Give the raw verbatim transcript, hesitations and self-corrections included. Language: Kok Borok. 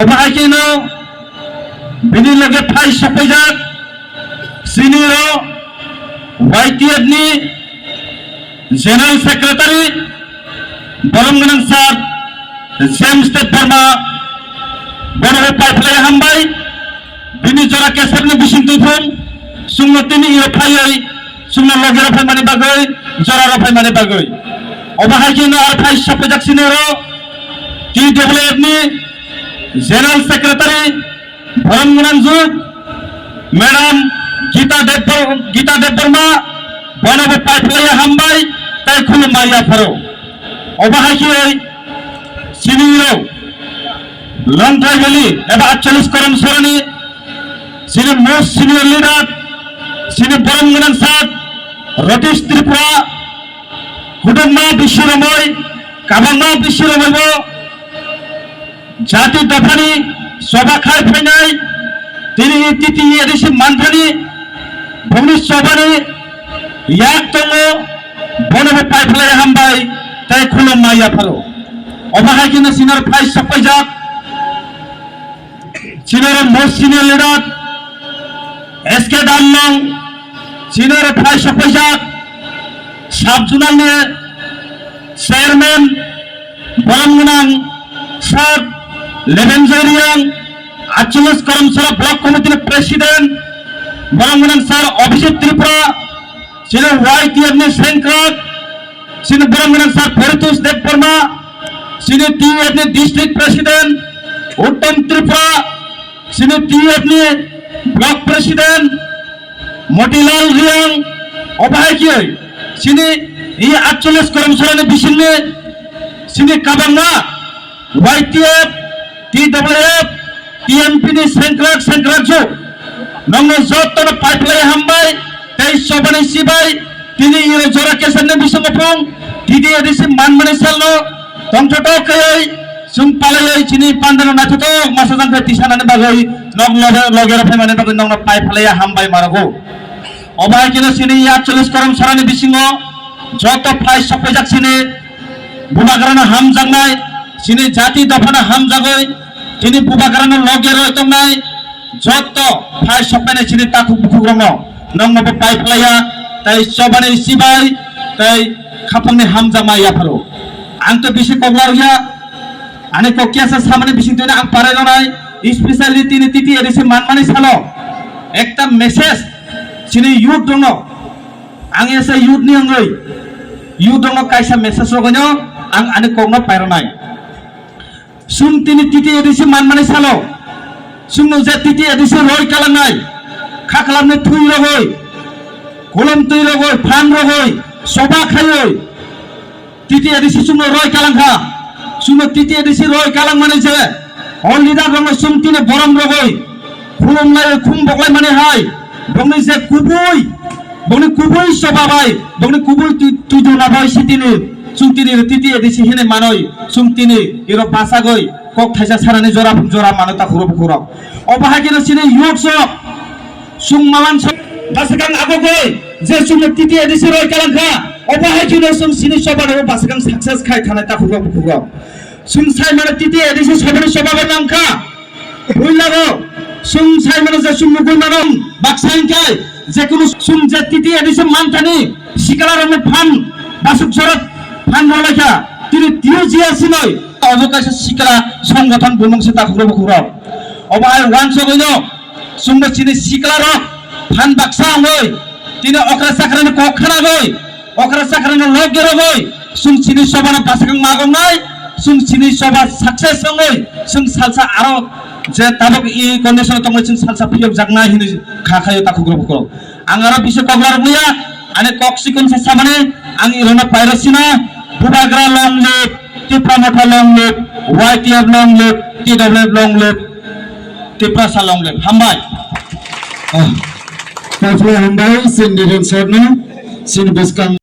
Obo hai kheno bini loge phai sokpaijak chini ro Y T F ni General Secretary borom gwnang sir James Debbarma, bono bo pai phlai hambai. Bini jora kesar ni bising twi phung chwngno tini iro phaiwi chwngno loge rw phaimani bagwi, jora rw phaimani bagwi. Obo hai kheno ar phai sokpaijak chini ro T W F ni General Secretary borom gwnang juk Madam Gita Debbar-, Gita Debbarma, bono bo pai phlai hambai tei khulumbai yapharo. Obo hai kheno chini ro Longtrai Valley eba atchallis Korom Sorani chini most senior leader, chini borom gwnang sir Ratish Tripura, kudukma bisi romoi, kabangma bisi romoi bo jati dophani choba khai phainai, tini T T A D C manthani bongni chobani yak tongo, bono bo pai phlai hambai tei khulumbai yapharo. Obo hai kheno chini ro phai sokpaijak, chini ro most senior leader S K Damlong, chini ro phai sokpaijak sub zonal ni chairman borom gwnang sir Lebenjoy Reang, atchallis Korom Sora block committee ni president borom gwnang sir Abhijit Tripura, chini Y T F ni sengkrak, chini borom gwnang sir Paritosh Debbarma, chini T F ni district president Uttam Tripura, chini T F ni block president Motilal Reang, obo hai kheno chini i atchallis Korom Sorani bisingni chini kabangma Y T F, T W F, T M P ni sengkrak sengkrak ju. Nongno jotono pai phlai hambai tei chobani sibai tini iro jora kesarni bisingo phung T T A D C manmani salno tongthotok khaiwi chwng palaiwi chini pandano naithotok masa jang khe tisanani bagwi nok loge loge rw phaimani bagwi nongno pai phlai hambai marogo. Obo hai kheno chini atchallis Korom Sorani bisingo joto phai sokpaijak chini bubagrano hamjaknai, chini jati dophano hamjagwi, chini bubagrano loge rw tongnai joto phai sokpainai chini takhuk bukhukrokno nongno bo pai phlaiya, tei chobani sibai tei khapangni hamjakma yapharo. Ang to bisi kok larwkya, ani kok kiyasa samani bising twino ang parai rwnai, especially tini T T A D C manmani salo ekta message chini youth rokno, ang esa youth ni wngwi youth rokno kaisa message rwgwino ang ani kokno pairwnai. Chwng tini T T A D C manmani salo chwngno je T T A D C roi kalangnai, khaklamni thwi rogwi, kolom twi rogwi, phan rogwi, soba khaiwi, T T A D C chwngno roi kalangkha. Chwngno T T A D C roi kalangmani je o leader rokno chwng tini borom rogwi khulumlai khum boklai mani hai, bongni je kubui, bongni kubui soba bai, bongni kubui twi-, twidulna bai si tini chwng tini T T A D C hinwi manwi chwng tini iro bachagwi kok thaisa sanani jora jora mano takhuro bukhuro. Obo hai kheno chini youth sok Chwng mawan so bwswkang agogwi je chwngno T T A D C roi kalangkha, obo hai kheno chwng chini chobano bwswkang success khai thanai takhuk rok bukhuk rok. Chwng sai mano T T A D C chobani choba bai nangkha. Builago chwng sai mano je chwng nugui mano baksa hwnkhe je kunu chwng je T T A D C manthani sikla rokni phan basuk jorok phan rolaikha. Tini T U G S C noi obo kaisa sikla songgothon bumung se takhuk rok bukhuk rok. Obo hai wansogwino Chwngbo chini siklarok phan baksa wngwi, tini okra chakrani kok khnagwi, okra chakrani lok gerogwi, chwng chini chobano bwswkang magongnai, chwng chini choba success wngwi, chwng salsa aro je tabuk i condition tongwi chwng salsa phiyokjaknai hinwi kha khaio takhuk rok bukhuk rok. Ang aro bisi kok larok liya, ani kok sikon sa samani, ang irono pairo sina, Bubagra long live, Tipra Motha long live, Y T F long live, T W F long live. Tiprasa long live. Hambai. Ah, thank you, hambai, Cindy Rensarno, Cindy Buskang.